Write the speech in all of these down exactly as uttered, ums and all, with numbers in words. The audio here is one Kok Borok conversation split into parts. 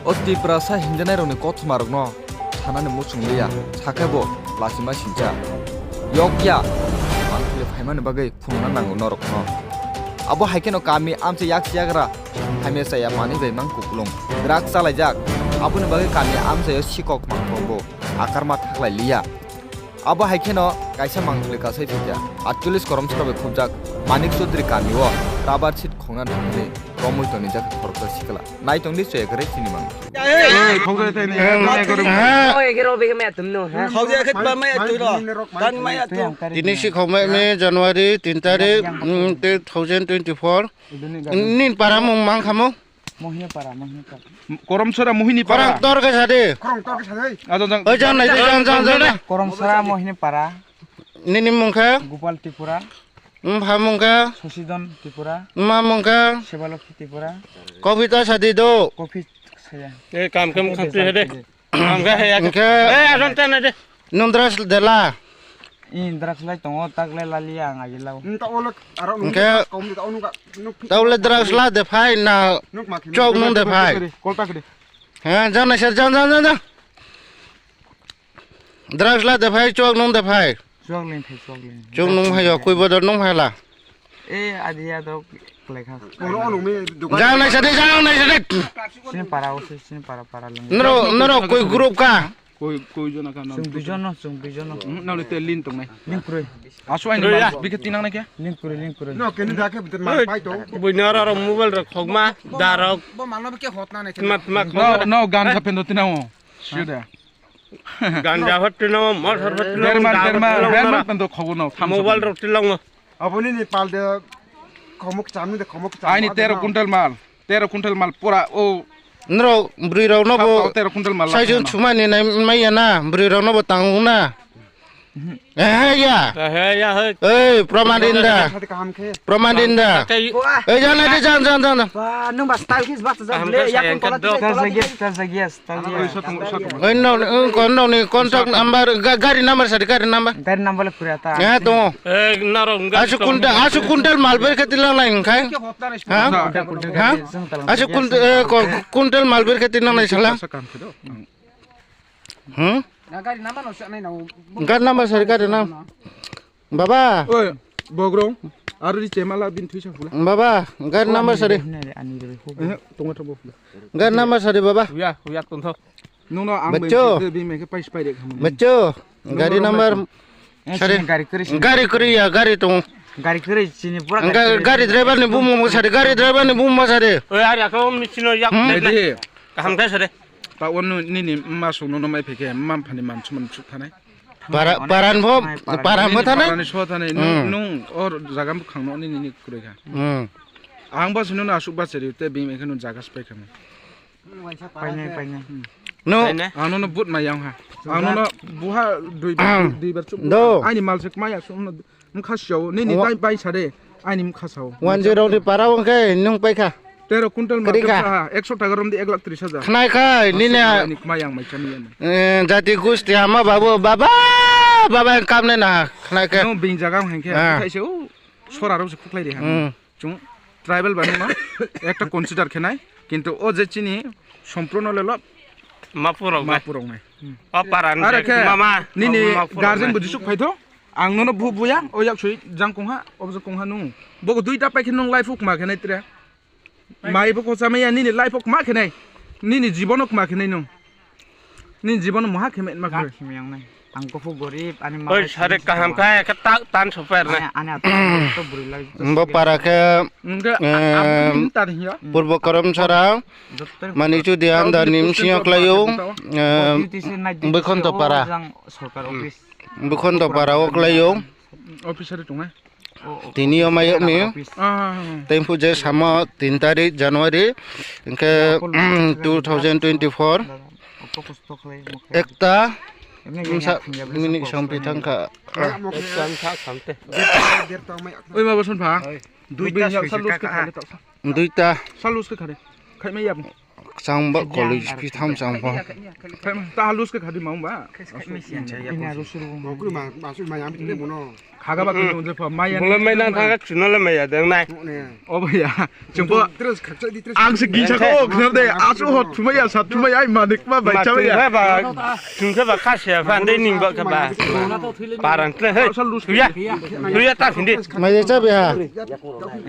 O Tiprasa hinjanairokni kothoma rokno sanani muchung liya, sakhe bo lachima sincha. Yokya, mangpili phaimani bagwi phunukna nango norokno. Abo hai kheno kami amchai yaksi yagra hamya chaya manwi bai mang kupulung. Drugs chalaijak, aboni bagwi kami amchaio sikok mangkhorbo akarma thaklai liya. Abo hai kheno kaisa mangpili kasai thwikha, atcholish koromsora bai khupjak Manik Chaudhary kamio rubber sheet khongna thangwi romwi tonijak khoroksa sikla. Naitongdi chwekre chini mang. Oi, khokre tei ni, eh, nai korok. Oi, kero bege maya tumno, ha? Khokre khet ba maya tuiro. Tan maya tu. Tini si khokmai me January tin tarik, mm, two thousand twenty-four. Nin para mung mang khamo? Mohini para, Mohini para. Koromsora Mohini para. Korang tor ke sade. Korang tor ke sade. Ajo jang. Oi, jang nai, jang, jang, jang, jang. Koromsora Mohini para. Nini mung kha? Gopal Tripura. Mpha mung kha? Sosidan Tripura. Mma mung kha? Sebalokhi Tripura. Kobita sadi do. Kopi saya. Eh, kam kam kham tu hede. Ang ga he ya. Hingke eh, aron tana de. Nung drugs dela. In drugs lai tongo, tak lai lali ang agi lau. Nta olok aro nung hingke drugs kom ni ta onu ka nuk. Tau le drugs la de phai na. Nuk ma khini. Chok nung de phai. Kol ta kri. He, jan na sir, jan, jan, jan, jan. Drugs la de phai, chok nung de phai. Chok ling phai, chok ling. Chok nung phai yo, kui bodol nung phai la. Eh, adi ya dok lekha. Ono ono me dukan. Jang nai sade, jang nai sade. Sini para usi, sini para para leng. Noro, noro koi group ka? Koi, koi jona ka nam? Sung bijono, sung bijono. Hmm, nang te lin tong nai. Lin kuroi. Asu ai ni bike tinang nai kya? Lin kuroi, lin kuroi. No, kene da ke bitin ma pai to. Bui nara ro mobile ro khogma, darok. Bo mano ke hot na nai. Mat mak. No, no, gan ka pendo tinang o. Sure. Ganja hotte no, motor hotte no, berman, berman, berman pento khogo no, tham mobile rok tilong no. Aboni ni pal de khomok cham de khomok cham. Aini tero kuntal mal, tero kuntal mal pura o. Nro bwrwi rok no bo tero kuntal mal. Sai jun chuma ni nai mai ya na, bwrwi rok no bo tang na. Eh ya. Eh ya hoi. Ei, Praman Inda. Praman Inda. Ei, jan, jan, jan, jan, jan. Wah, nung bas tahu kis bas jam le, ya kun kola. Terjagias, terjagias. Oi, no, no, no, ni contact number, ga-, gari number sadi, gari number. Gari number le pura ta. Ya, to. Eh, naro, nggak. Asu kuntal, asu kuntal mal ber ke tilang lain kai. Ha? Ha? Asu kuntal, eh, ko-, kuntal mal ber ke tilang lain sala. Hmm? Gari number sadi, gari number. Baba. Oi, bogrong. Aro ri chemala bin thuisa pula. Baba, gari number sadi. Eh, tongo thabo. Gari number sadi, baba. Huya, huya, tongtho. Nungno ang bai bini meke pais pai rek hamu. Baccho, gari number sadi. Gari kwrwi sini. Gari kwrwi ya, gari tong. Gari kwrwi sini pura gari driver ni bumung sadi, gari driver ni bumung sadi. Oi, ari ako machine yak. Kaham khe sadi. Ta wano nini ma sungno no mai pheke, ma phani man suman suk thanai. Para, paran bo, paran bo thane? Parani so thane, nung, nung or jaga bwkhang no nini ni kwrwi kha. Ang bo sino no asuk ba cheri te bini khe no jaga spai kha. Painai, painai. No. Ang no but ma yang ha. Ang no buha dui bar, dui bar chuk. Ani mal sik ma ya sung no. Mkha sio, nini tai pai sade, ani mkha sao. One zero ni para wngkhe nung paikha. Tero kuntal ma kha, ekso taka romdi ek lakh tris hajar. Khnai khai, nini ani kma yang mai chami ani. Eh, jati gusti ama babu, baba, baba yang kamne na, khnai khai. Nung bing jaga hengkhe, khaise o, sora rok se khuklai ri ha. Chung tribal bani ma, ekta consider khenai, kintu o je chini somprono lelo, ma purok ma purok nai. O paran are khe mama, nini guardian bo jisuk phaitho. Ang nono bu buya, o yak sui jang kongha, o jang kongha nung. Bogo duita pai khe nung life hook ma khe nai tre. Mai bo kocha maya nini life hook ma khe nai. Nini jibon hook ma khe nai nung. Nini jibon moha khe ma khe. Ang kopho gorib, ani ma. Oi, sare kaham kha, ekhe tak tan soper nai. Ani, ani ato to buri lai. Bo para khe, em, Purbo Karamsara, Manikchudi under ni bsing o khlaio, em, Bwkhonto para. Sorkar office. Bwkhonto para o khlaio. Officer tongnai. Tini o mayokni. Office. Tei phuje samo tin tarik January, hingkhe two thousand twenty-four. Ekta, msa, minute sompi thangkha. Oi, ma boson pha. Duita. Duita. Salus khe khare. Khaimai yabo. Chang ba college phi tham chang ba. Ta halus khe khadi ma ba. Mokri ma, ma su ma yang bile mono. Khaga ba kunu unjak pha maya. Bula mai nang thang ka chuna le maya deng nai. O bhaiya, chumbo. Tres khakcha di tres. Ang se gisa ko khna de, asu hot thumaya sat thumaya ai manik ma bai cha ya. Ba thung khe ba kha se phan de ning ba kha ba. Parang tle he. Tuya. Tuya ta khindi. Mai de cha be ha.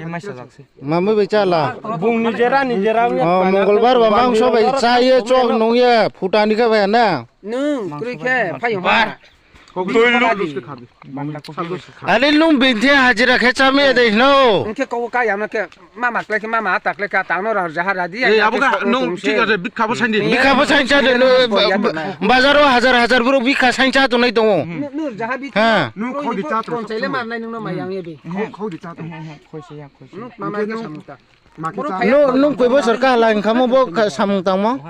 Ei mai sa jak se. Ma mai be cha la. Bung ni jera ni jera. Oh, Mongolbar ba mangso bai cha ye chok nung ye phuta ni kha ba na. Nung kri khe phai ha. Ani nung binthe hajira khe chamya de hino. Hwnkhe kok ka yama khe mama khlai khe mama ata khlai kha tangno rw jaha radi. Ei abo ka nung thik ase bikha bo sain di. Bikha bo sain cha de no bazar o hajar hajar bro bikha sain cha tongnai tongo. Nung jaha bi. Ha. Nung khodi cha to. Kon chaile mar nai nung no mayang ye bi. Khodi cha to. Khoi se ya khoi se. Nung mama khe samung ta. Nung koi bosor ka hala hwnkha mo bo samung tangmo.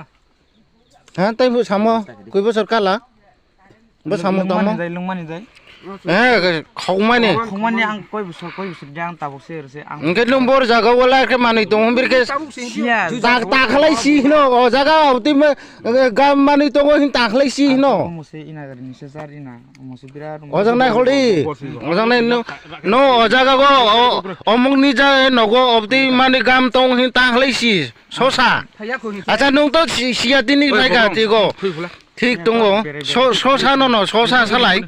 Ha, tei bo samo, koi bosor kala. Bo samo tamo. Lungmani jai, lungmani jai. Eh, khokmani. Khokmani ang koi bosor, koi bosor de ang tabuk se, se ang. Hwnkhe nung bor jaga wala khe manwi tongo, bir khe. Siya. Tak, tak khalai si hino, o jaga, o twi ma, eh, gam manwi tongo, hin tak khalai si hino. Omo se ina gari ni se jar ina, omo se birat. O jang nai kholi. O jang nai no, no, o jaga go, o, omuk ni ja, nogo, o twi mani gam tong, hin tak khalai si. Sosa. Acha nung to si-, siya tini bai ka tigo. Thik tongo. So-, sosa no no, sosa salai.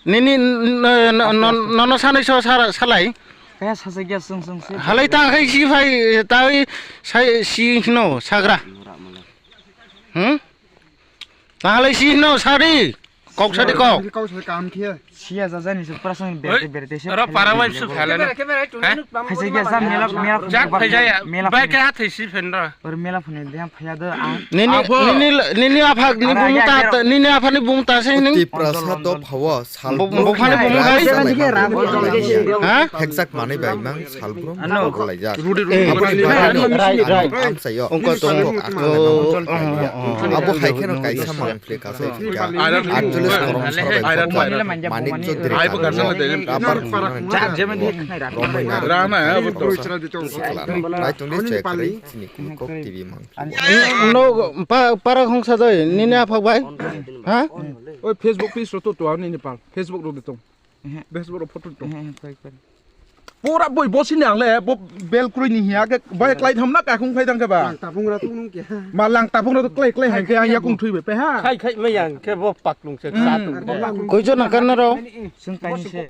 Nini n-, n-, n-, nono sanai sosa salai. Kaya sasa gya sung sung se. Halai ta khai si phai ta sai si hino sagra. Hmm? Tahalai si hino sari. Kok sari kok. Kok sari kam khe. Siya jajani se pura song berte berte se. Ro para wai su khala na. Phaisa gya sa mela mela. Jak phaisa ya. Mela bai khe hathai si phen ro. Or mela phone de phaya do ang. Nini nini nini aphak ni bung ta nini aphak ni bung ta se ning. Tiprasa do phawa sal. Bung phani bung hai. Ha? Hekjak manwi bai mang. Salbrum laijak. Aboni bagwi no ang amsaio. Abo hai kheno kaisa mangpli kasai phika. Aitolish korong sorbai manik chodri rabar khunani romwi nari sikla nai tongdi chekri chini kok T V mangpli. No para khongsa doi nini aphak bai. Ha? Oi Facebook page ro to to ani Nepal Facebook ro de tong. Ehe. Bes boro photo to. Ehe, ehe, koi, koi. Pura boi bosi ni ang le bo bel kroi ni hiya ke bai klai tham na ka khung phai dang ke ba. Lang tapung ra tung nung ke. Ma lang tapung ra to klai klai hai ke ang ya kung thui be pe ha. Khai khai ma yang ke bo pak lung se sa tu. Koi jo na kan na ro. Sung kai ni se.